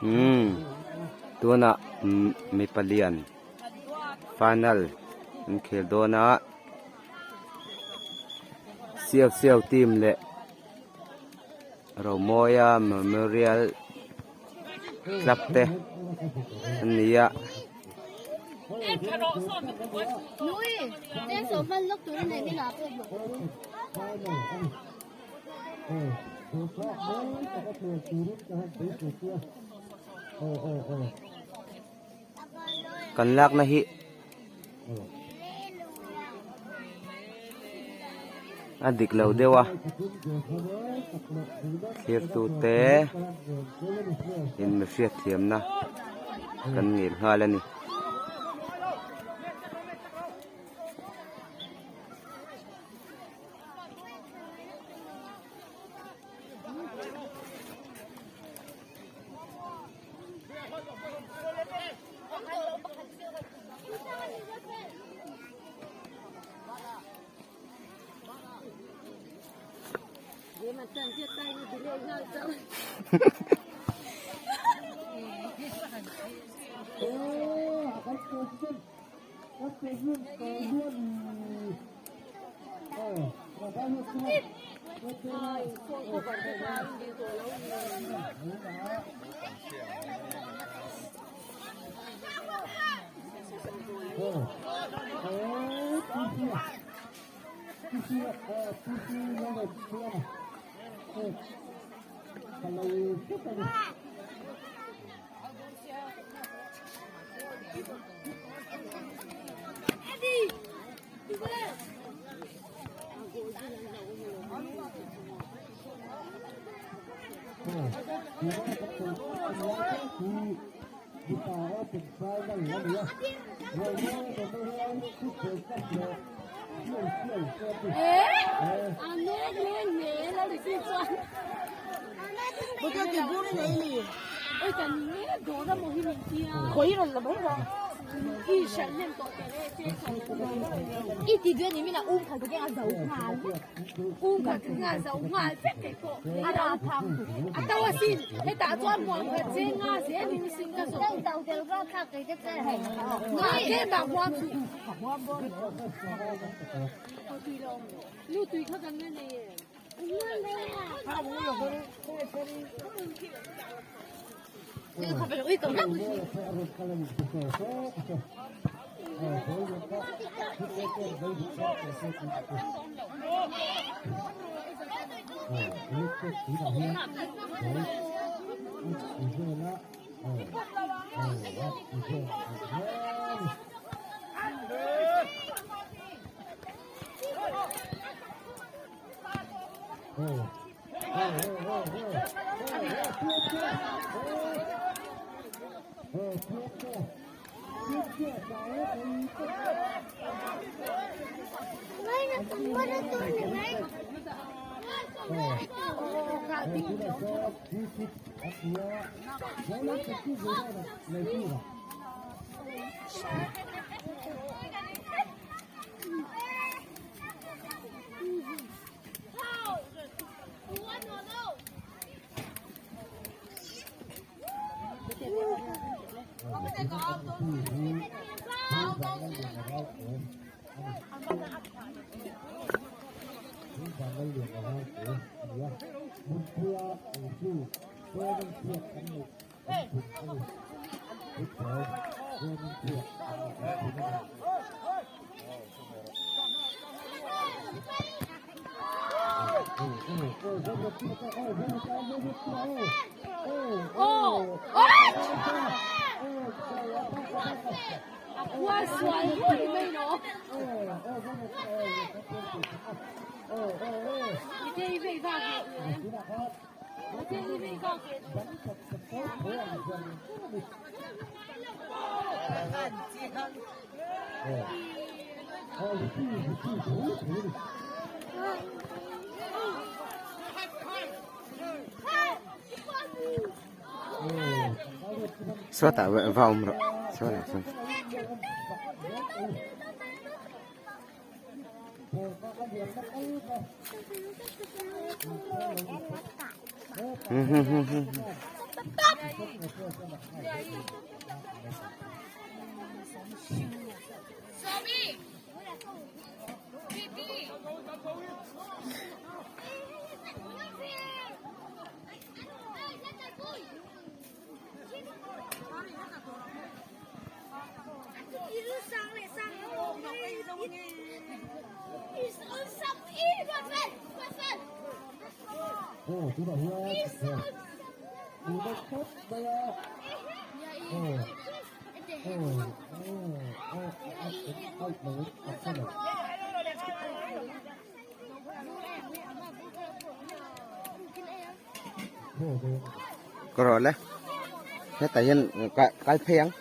Umm tunah mipa lian final an khel dawn a siau siau team leh Romawia memorial club te an ni a. Kan lakna hi a dik lo deuh a thlir tute in mi hriat thiamna kan ngel nghal a ni. Sawtah va awm rawh sawtah sawn. Ka rawh le hetah hian kal phei ang.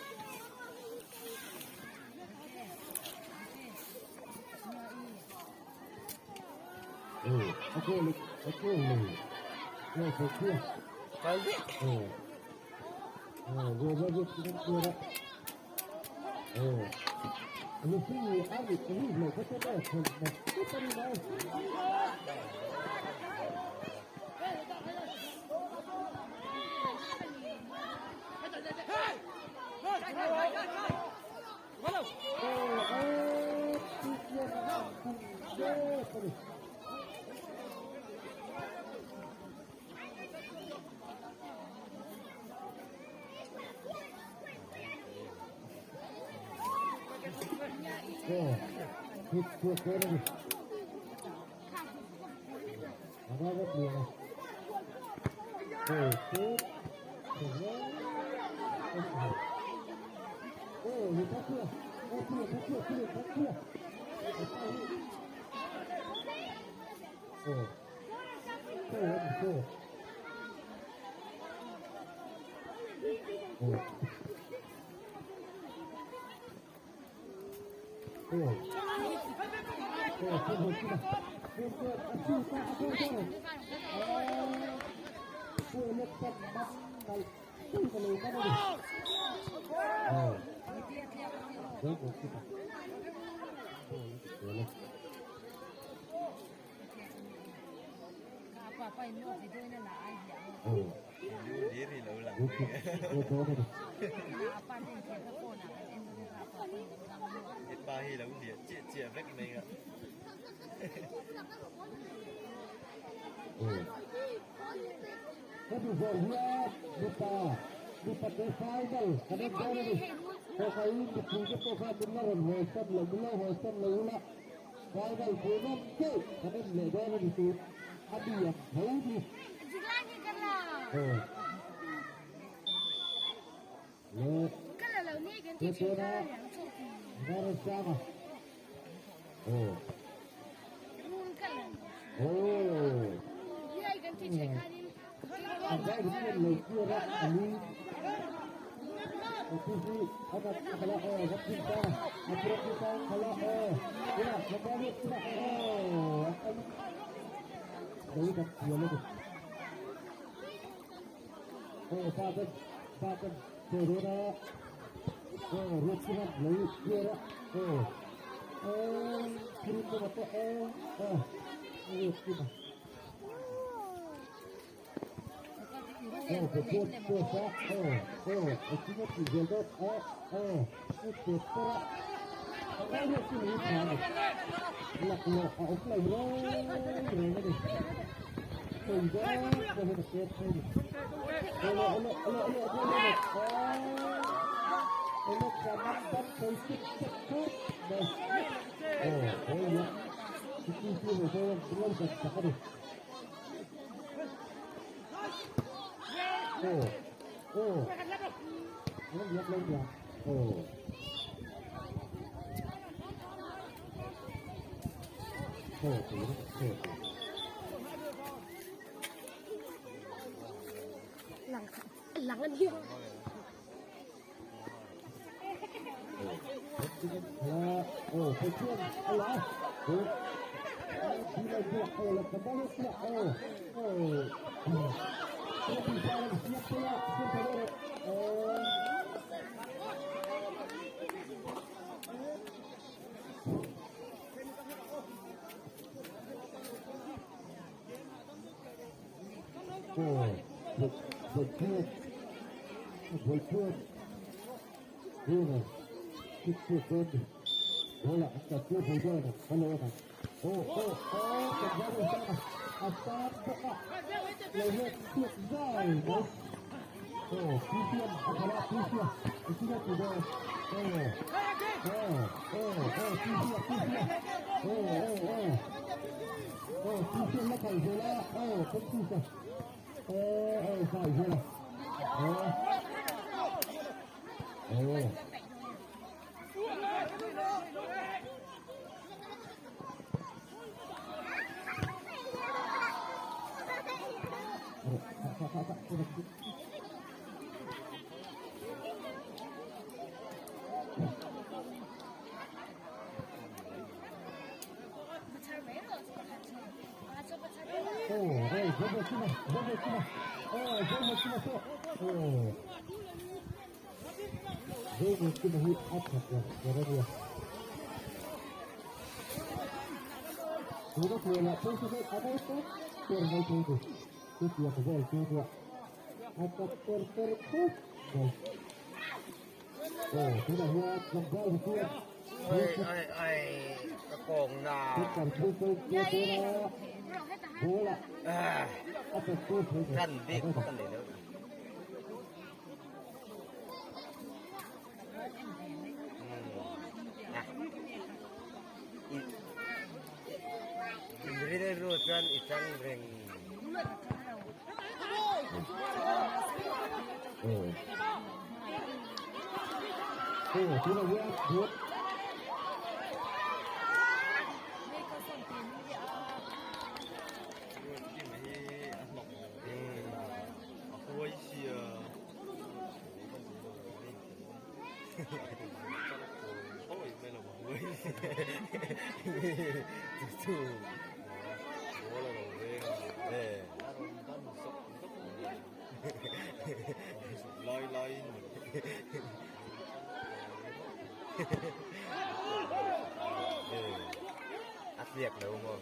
Ai ai ai ka kawng na tan bik ka nei lo. Rilru chuan i chang reng. A tliak lo maw?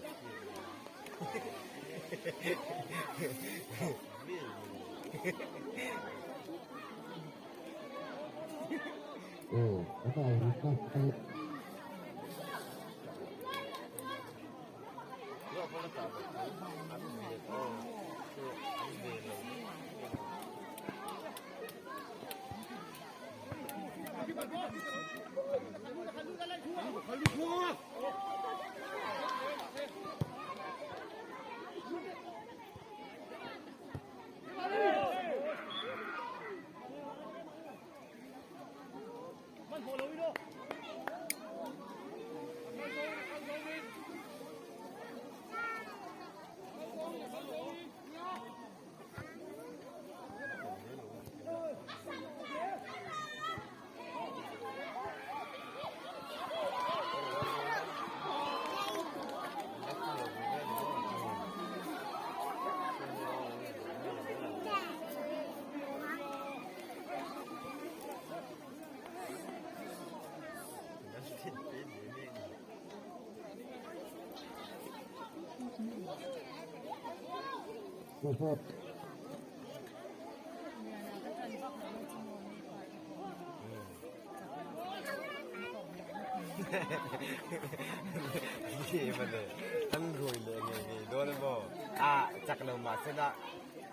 An rui leh ngei ngei dawn a maw? A chak lo mah sela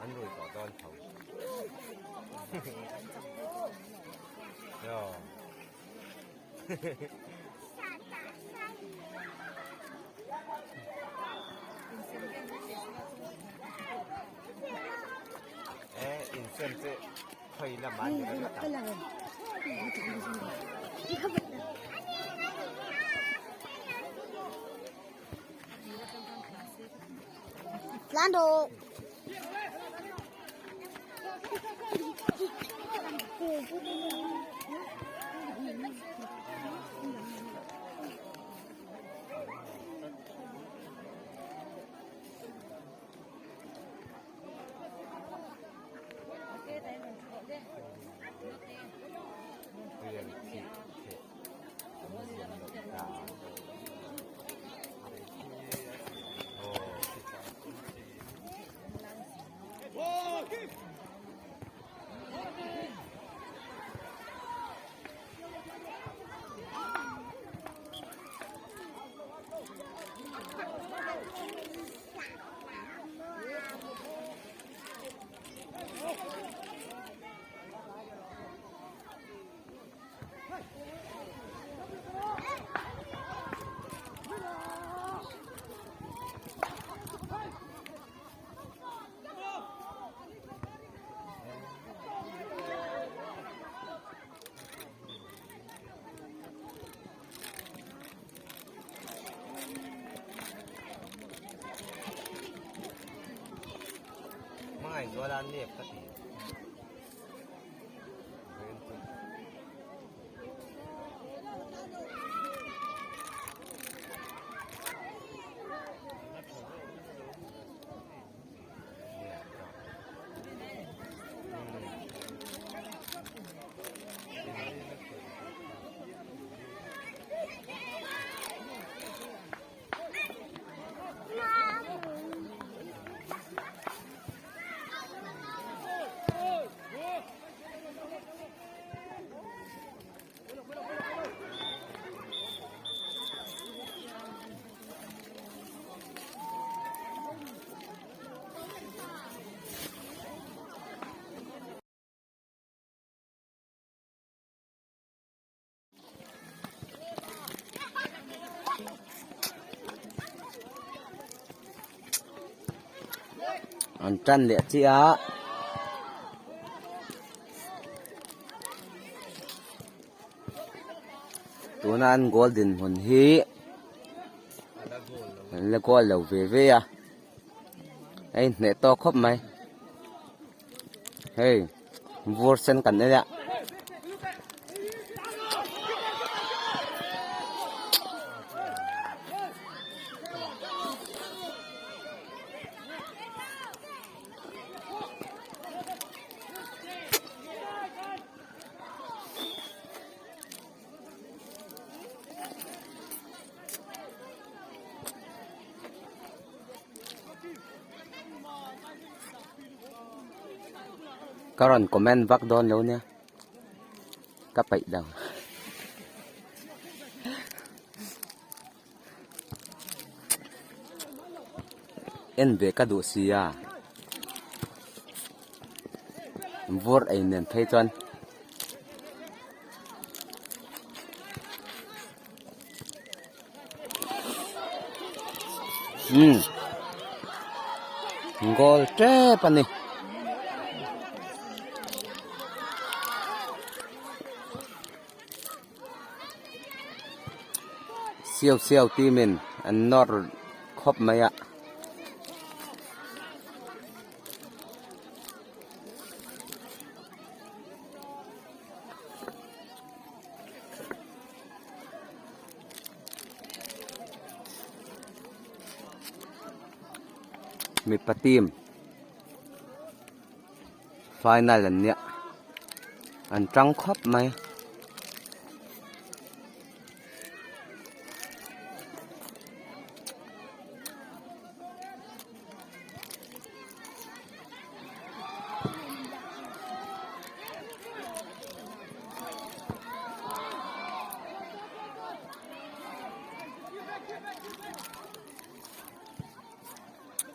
an rui tawh dawn tho. Aw. E insem chu khawi lamah an ni ringawt ang. Rian thih theh an ziam loh ta. Aw. Zuala nep ka ti. An tan leh chiah a. Tuna an goal dinhmun hi an la goal lo ve ve a a inhneh tawk khawp mai hei vur sen kan en a. Ka rawn comment vak dawn lo nia ka peih lo. En ve ka duh sia vur ei nen phei chuan. Umm goal tep a ni. Siau siau team in an nawr khawp mai a. Mipa team final an nia an tang khawp mai.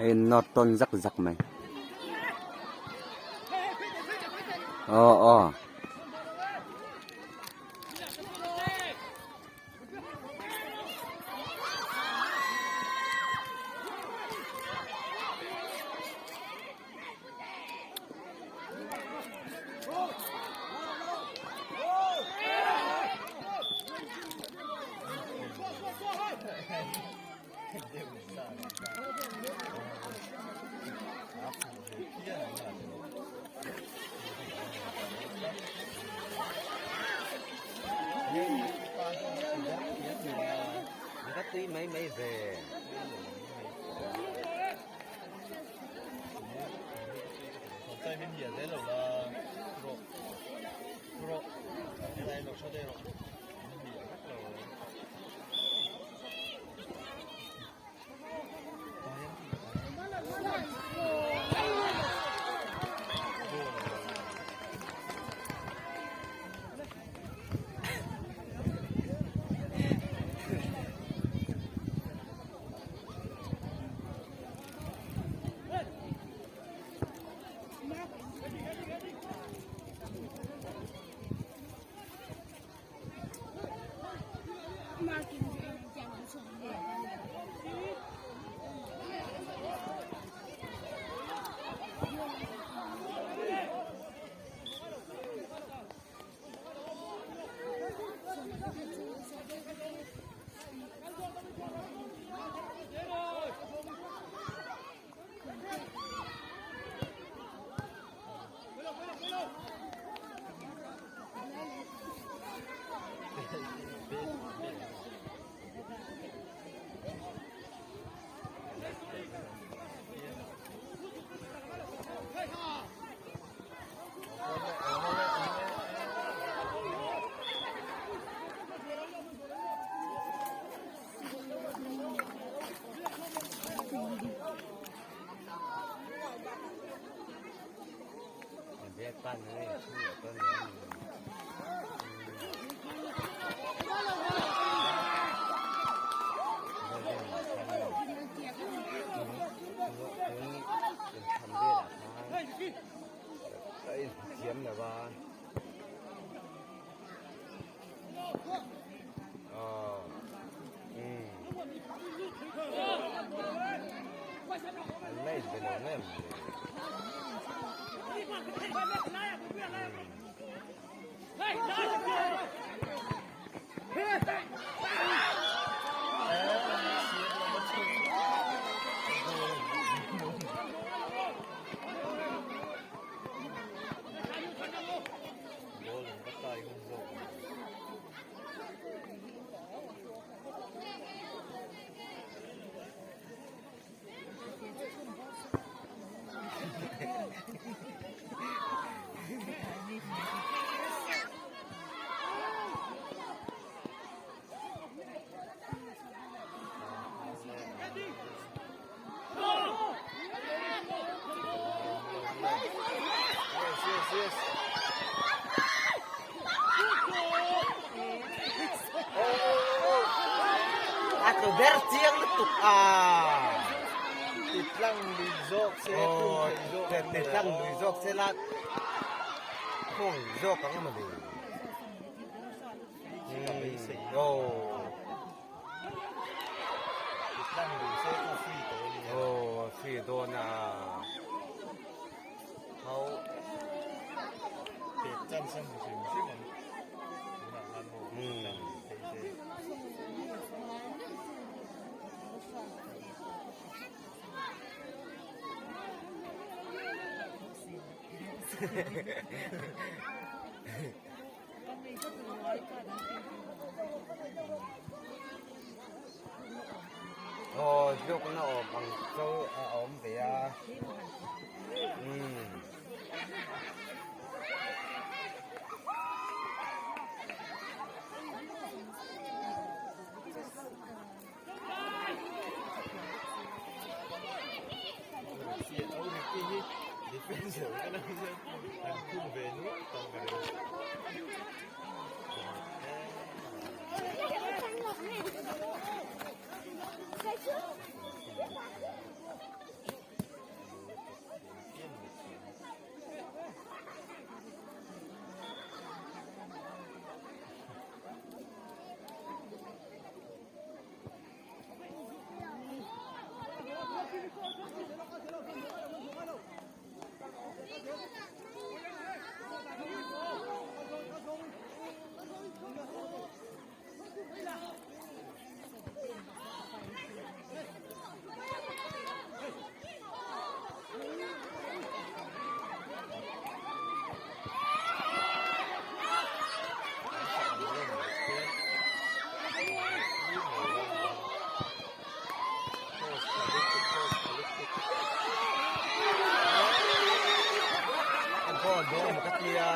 A innawr tawn zak zak mai aw aw. A inhmu thiam lo va aw umm an la inbe lo ngem A tlu ber chiang lutuk a. Ti tlang lui zawk se khung thei zawk ang Ti tlang lui zawk se la khung zawk ang emaw ni. Aw. Ti tlang lui se chu free tawh a nia. Aw free dawn a. Ho pek chance a hmu hrim hrim ang tunah khan maw pek chance thei se. Aw hlawkna awm ang chu a awm ve a umm. Goal dawn ka tia.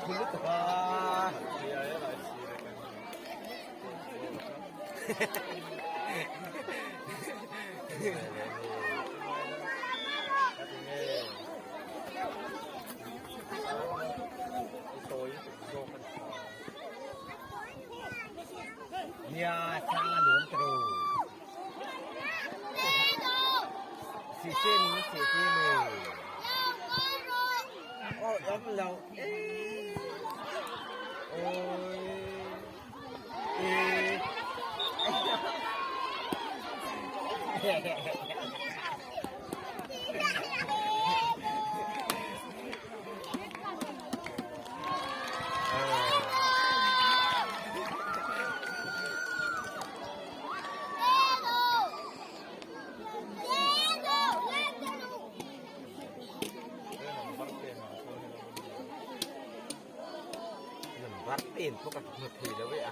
thu lutuk a. Nia chang a nuam tiro. Sise ni sise ni. Ôi ấm lâu. Ôi. Pen pawh ka hmu thei lo e a.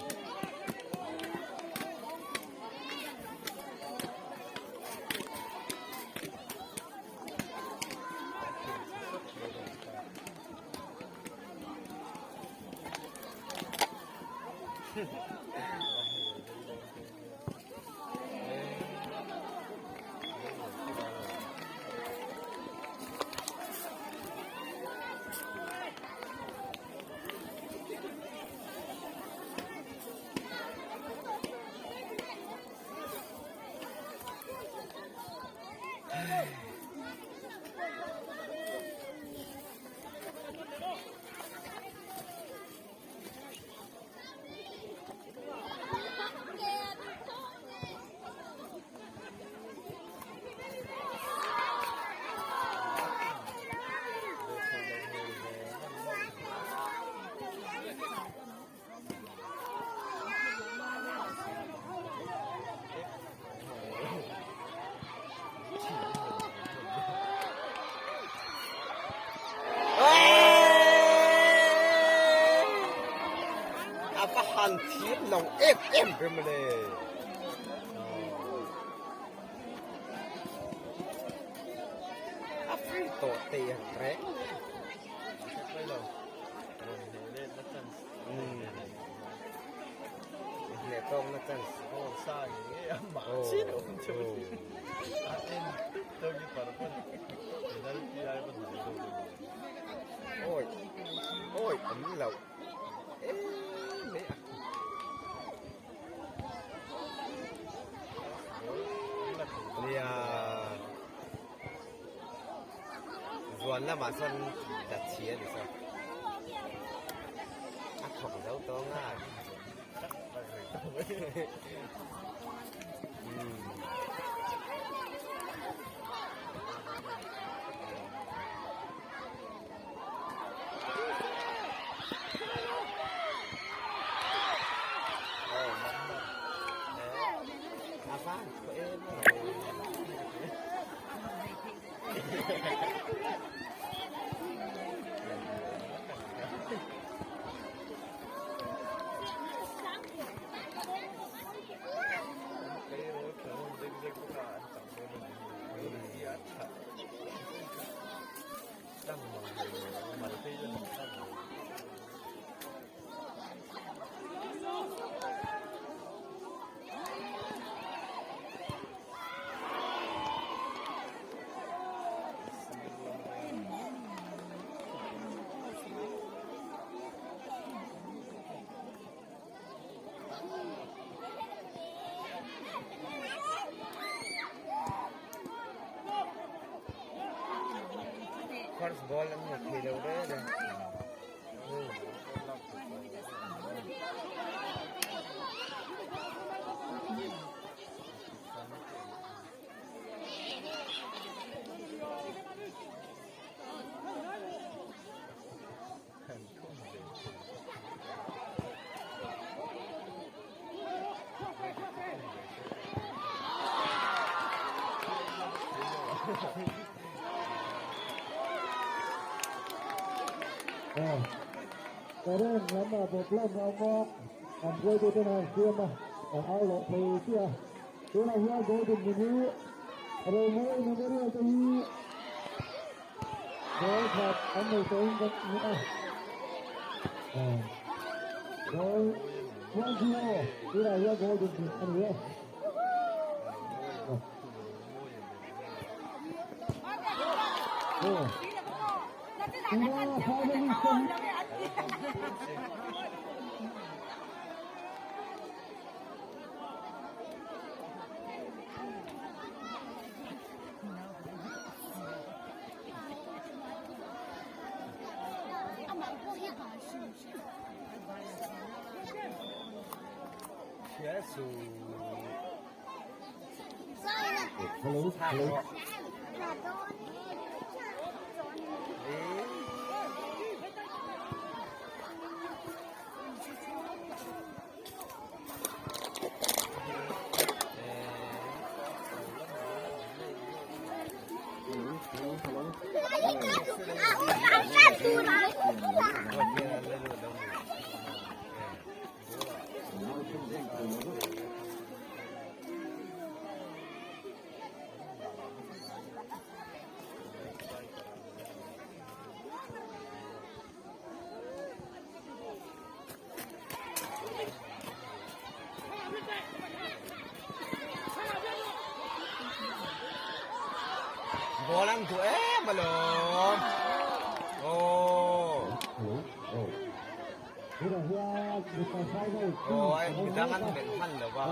A va han thiam lo em em ve mawle. A free tawh teh reng. Hneh tawk na chance. Ôi ôi ấm lẩu. Ê mẹ. Nia. Zuan lamah sawn dat chhi a ni saw. A thawk zo tawng a. A van thaw em First ball an ni thei lo reng reng. Karen lama problem a awm a, an hruaitute an siam a, an au loh thei chiah a. Tunah hian goal dinhmun hi Romawi Memorial te hi goal khat an nei tawhin kan hmu a. Goal 1-0 tunah hian goal dinhmun a ni e. Tuna finalist te hi Hello, hello. Ball an duh em alawm. Aw. Aw ai midang an melh hman lo va.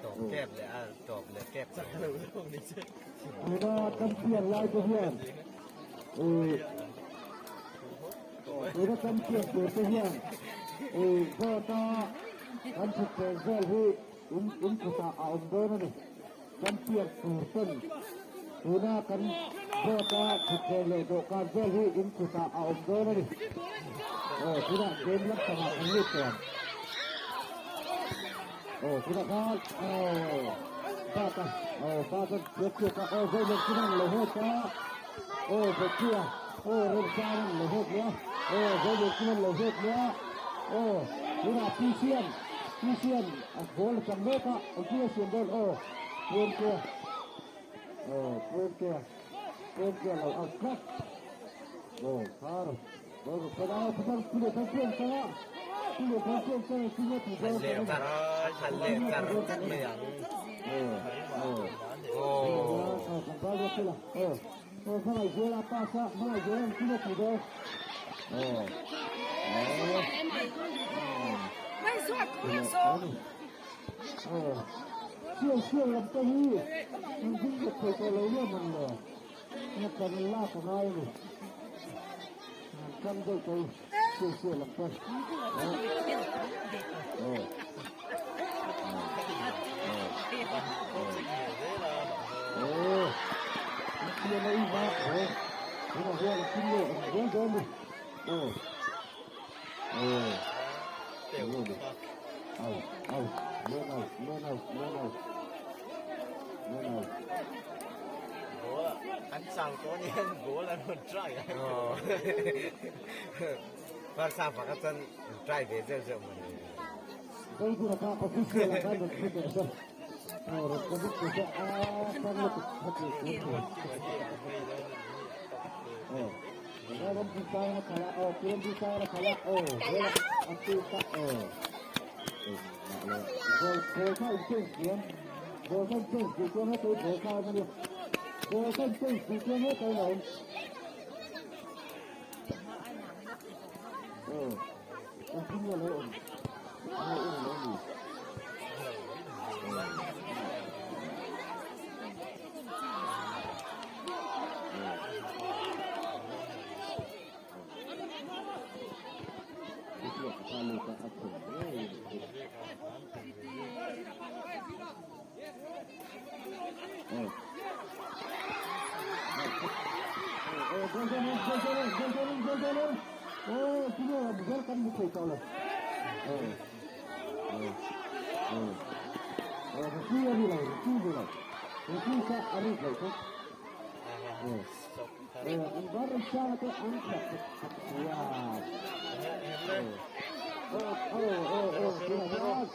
Tawp tep leh a tawp leh tep Tuna champion lai te hian tuna champion tur te hian vote a kan thut tel vel hi in kutah a awm dawn a ni. Champion tur ten tuna kan vote a thut tel leh dawhkan vel hi in kutah a awm dawn a ni. Aw tunah game lampangah kan lut tawh ang. Aw tunah khan aw bat a aw bat a chiak chiak a aw vawiin chu an lo hawt a aw Bethia aw Remsang an lo hawt leh a aw vawiin chu an lo hawt leh a aw tunah Pisian Pisian a ball a chang mek a engtin a siam dawn aw Puantea aw Puantea Puantea lo out tlat aw khar Han leh char han leh char mai ang. Aw. Kan deuh te sial sial ang te An chang tawh anian ball an rawn try a. First half ah kha chuan try ve zeuh zeuh maw ni. Goal dawn in, goal dawn in, goal dawn in, goal dawn in. Oh, tinge goal kan hmu thei tawh lo. Oh. Oh. Oh. Oh, referee a ri lo, referee ri lo. Referee kha a rik lo chu. Oh. Oh, an bar Ramsanga te an khat khat sia. Oh. Oh, oh, oh, oh, tunah hian.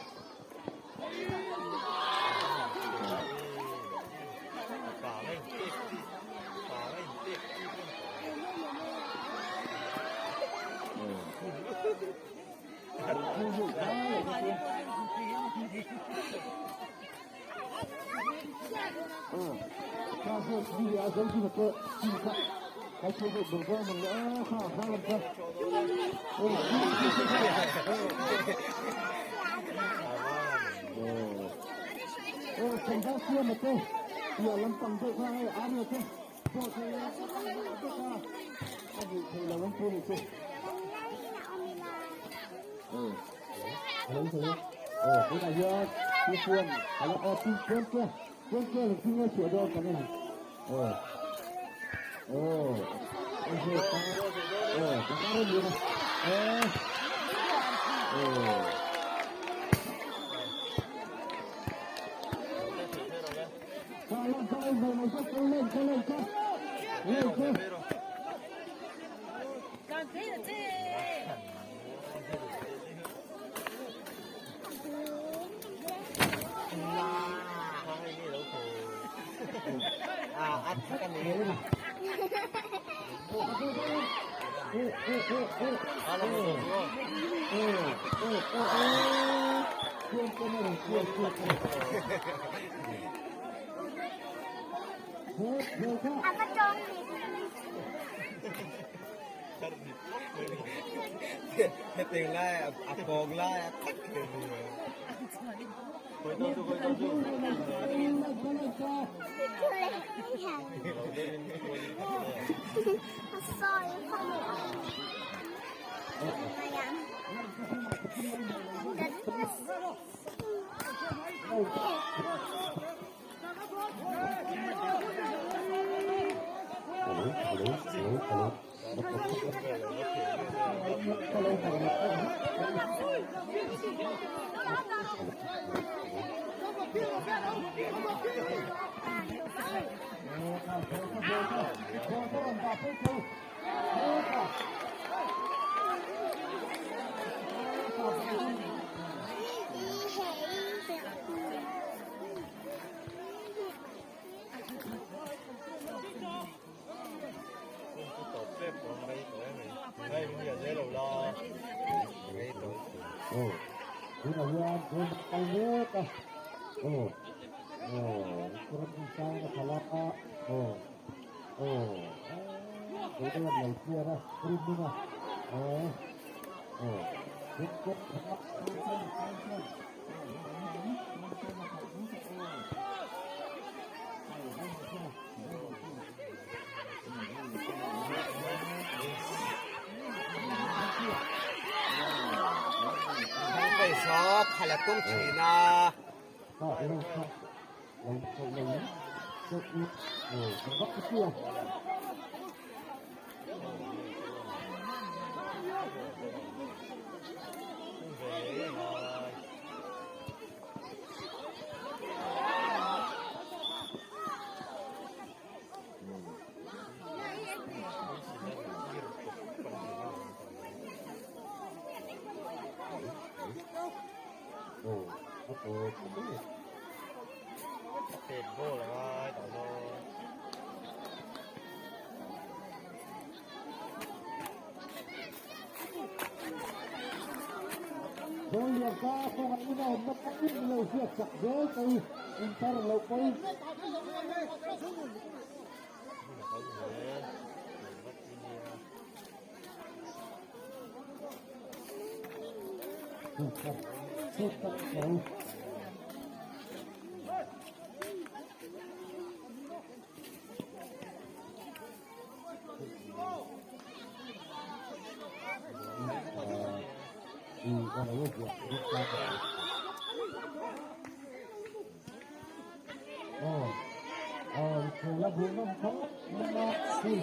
Referee an let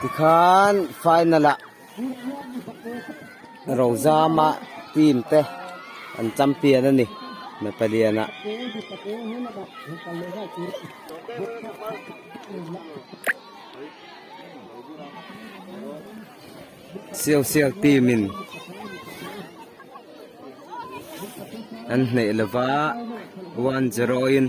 Tikhan final ah Rozama team te an champion a ni mipa lian ah. Siau siau team in an hneih lova 1-0 in.